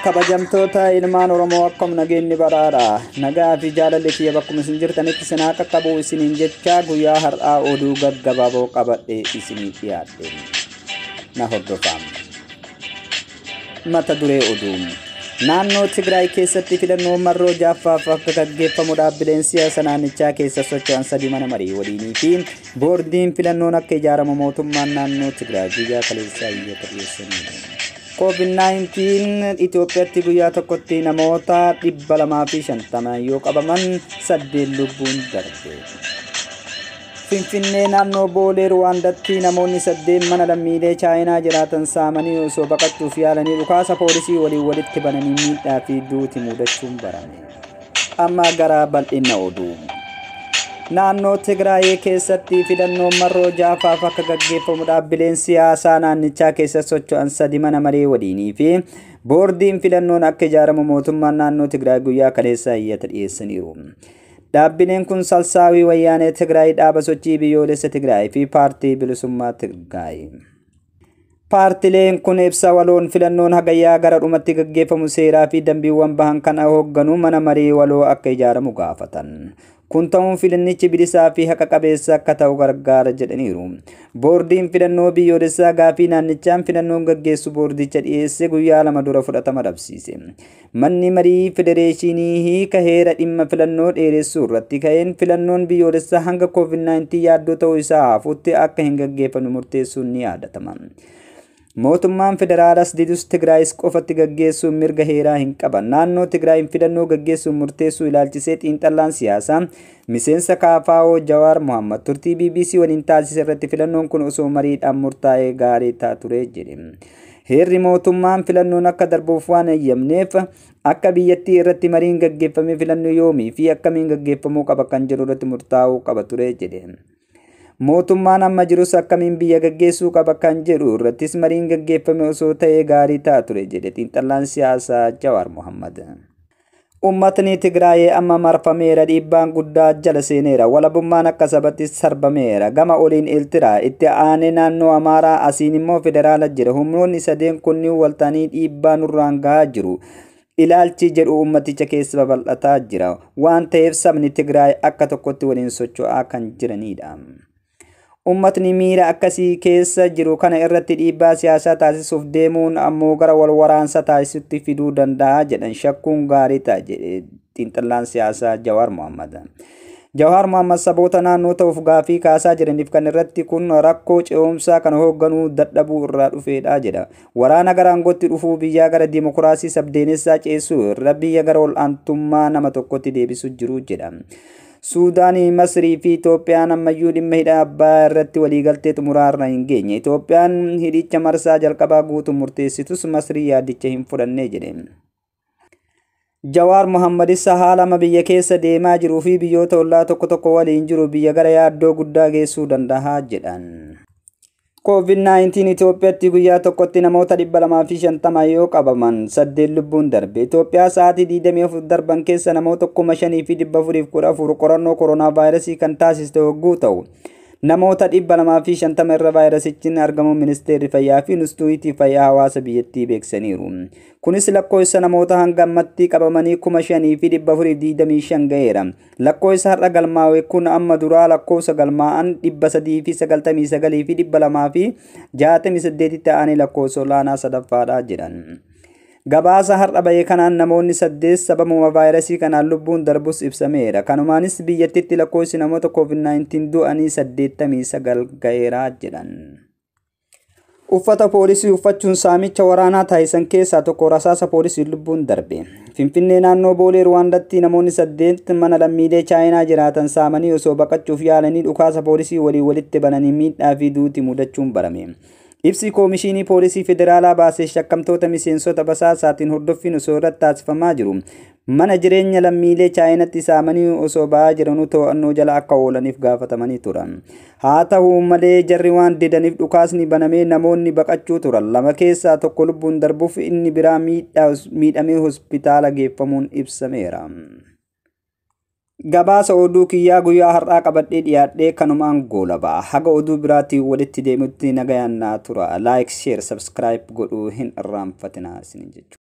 Kabajamtoota ilmaan Oromoo, akkam nageenyi badhaadha? Nagaa fi jaalalli kiyya bakkuma isin jirtanitti isin haa qaqqabu isiniin jecha, guyyaa har'aa oduu gaggabaaboo qabadhee isinii dhiyaadhe. Na hordofaa. Mata duree oduu. Naannoo Tigraay keessatti filannoo marroo ja'affaaf akka gaggeeffamu dhaabbileen siyaasa naannichaa keessa socho'an sadi mana marii waliinii fi boordiin filannoon akka ijaaramu mootummaan naannoo Tigraay guyyaa kaleessaa iyyata dhiyeessaniiru. COVID-19 Itoophiyaatti guyyaa tokkotti namoota 250 yoo qabaman, saddeet lubbuun darbe. Finfinnee naannoo Boolee Ruwaandatti namoonni saddeet mana lammiilee Chaayinaa jiraatan saamanii osoo baqachuuf yaalanii dhukaasa poolisii waliin walitti bananii miidhaa fi duuti mudachuun barame. Amma gara bal'ina oduu. Naannoo Tigraay keessatti filannoon marroo ja'affaaf akka gaggeeffamu dhaabbileen siyaasaa naannichaa keessa socho'an sadi mana maree waliinii fi boordiin filannoon akka ijaaramu mootummaan naannoo Tigraay guyyaa kaleessaa iyyata dhiyeessaniiru. Dhaabbileen kun Salsaawii Wayyaanee Tigraay, Dhaaba Sochii Biyyoolessa Tigraay fi Paartii Bilisummaa Tigraay. Paartileen kun ibsa waloon filannoon Hagayyaa gara dhumatti gaggeeffamu seeraa fi dambiiwwan bahan kan hoogganu mana marii waloo akka ijaaramu gaafatan. Kun ta'uun filannichi bilisaa fi haqa qabeessa akka ta'u gargaara jedhaniiru. Boordiin filannoo biyyoolessaa gaafii naannichaan filannoon gaggeessu boordicha dhiyeesse guyyaa 2 dura fudhatama dhabsiise. Manni marii federeeshinii hiika heera dhimma filannoo dheeressuu irratti ka'een filannoon biyyoolessaa hanga COVID-19 yaaddoo ta'uu isaa hafuutti akka hin gaggeeffamne murteessuun ni yaadatama. Mootummaan federaalas didus Tigraayis qofatti gaggeessuun mirga heeraa hin qaban. Naannoo Tigraayin filannoo gaggeessuun murteessuu ilaalchisee xiinxallaan siyaasaa miseensa KFO Jawaar Mohammad turtii BBC waliin taasise irratti filannoon kun osoo mariidhaan murtaa'ee gaarii ta'a ture jedhe. Heerri mootummaan filannoon akka darbuuf waan eeyyamneef, akka biyyattii irratti mariin gaggeeffamee filannoo yoomii fi akkamiin gaggeeffamuu qaba kan jedhu irratti murtaa'uu qaba ture jedhe. Mootummaan amma jirus akkamiin biyya gaggeessuu qaba kan jedhu irrattis mariin gaggeeffame osoo ta'ee gaarii ta'a ture jedhe xiinxallaan siyaasaa Jawaar Mohammad. Uummatni Tigraay amma marfameera, dhiibbaan guddaa jala seeneera, walabummaan akka sabatti sarbameera. Gama oliin Eeltiraa, itti aanee naannoo Amaaraa, asiin immoo federaala jira. Humnoonni sadeen kunniin waltanii dhiibbaa nurraan gahaa jiru. Ilaalchi jedhu uummaticha keessa babal'ataa jira. Waan ta'eef sabni Tigraay akka tokkotti waliin socho'aa kan jiranidha. Uummatni miira akkasii keessa jiru kana irratti dhiibbaa siyaasaa taasisuuf deemuun ammoo gara wal waraansa taasisutti fiduu danda'a jedhan shakkuun gaarii ta'a jedhe xiinxallaan siyaasaa Jawaar Mohammad. Jawaar Mohammad saboota naannoo ta'uuf gaafii kaasaa jiraniif kan irratti kun rakkoo ce'umsaa kan hoogganuu dadhabuu irraa dhufeedha jedha. Waraana gara aangootti dhufuu, biyyaa gara dimokiraasii sabdeenessaa ceessuu irra biyya gara ol'aantummaa nama tokkotti deebisu jiru jedha. Suudaanii, Masrii fi Itoophiyaan ammayyuu dhimma hidha Abbaa irratti waliigaltee xumuraa irra hin geenye. Itoophiyaan hidhicha marsaa jalqabaa guutuu murteessitus Masrii yaadicha hin fudhanne jedhe. Jawaar Mohammadis haala amma biyya keessa deemaa jiruu fi biyyoota ollaa tokko tokko waliin jiru biyya gara yaaddoo guddaa geessuu danda'a jedhan. COVID-19 Itoophiyaatti guyyaa tokkotti namoota 250 yoo qabaman, saddeet lubbuun darbe. Itoophiyaa sa'aatii 24 darban keessa namoota 5414 qorannoo koronaa vaayirasii kan taasiste yogguu ta'u, namoota 250 irra vaayirasichi argamuun Ministeerri Fayyaa fi Inistituutii Fayyaa Hawaasa biyyattii beeksisaniiru. Kunis lakkoofsa namoota hanga ammatti qabamanii 5425 ga'eera. Lakkoofsa har'a galmaa'e kun amma duraa lakkoofsa galmaa'an 399 fi 268 ta'anii lakkoofsa olaanaa sadaffaadha jedhan. Gabaasa har'a bahe kanaan namoonni saddeet sababuma vaayirasii kanaan lubbuun darbus ibsameera. Kanumaanis biyyattitti lakkoofsi namoota COVID-19 du'anii 89 ga'eera jedhan. Uffata poolisii uffachuun saamicha waraanaa taasisan keessaa tokko rasaasa poolisii lubbuun darbe. Finfinnee naannoo Boolee Ruwaandatti namoonni saddeet mana lammiilee Chaayinaa jiraatan saamanii osoo baqachuuf yaalanii dhukaasa poolisii waliin walitti bananii miidhaa fi duuti mudachuun barame. Ibsi Koomishinii Poolisii Federaalaa baasee shakkamtoota miseensota basaasaatiin hordoffiin osoo irratti taasifamaa jiru mana jireenya lammiilee Chaayinaatti saamanii osoo ba'aa jiranuu to'annoo jala akka oolaniif gaafatamanii turan. Haa ta'u malee jarri waan didaniif dhukaasni banamee namoonni baqachuu turan. Lama keessaa tokko lubbuun darbuuf inni biraa miidhamee hospitaala geeffamuun ibsameera. Gabaasa oduu kiyyaa guyyaa har'aa qabadhee dhiyaadhee kanumaan goolaba. Haga oduu biraatiin walitti deemutti nagayaan naa tura. Like, share, subscribe godhuu hin irraanfatinaa isin jechuudha.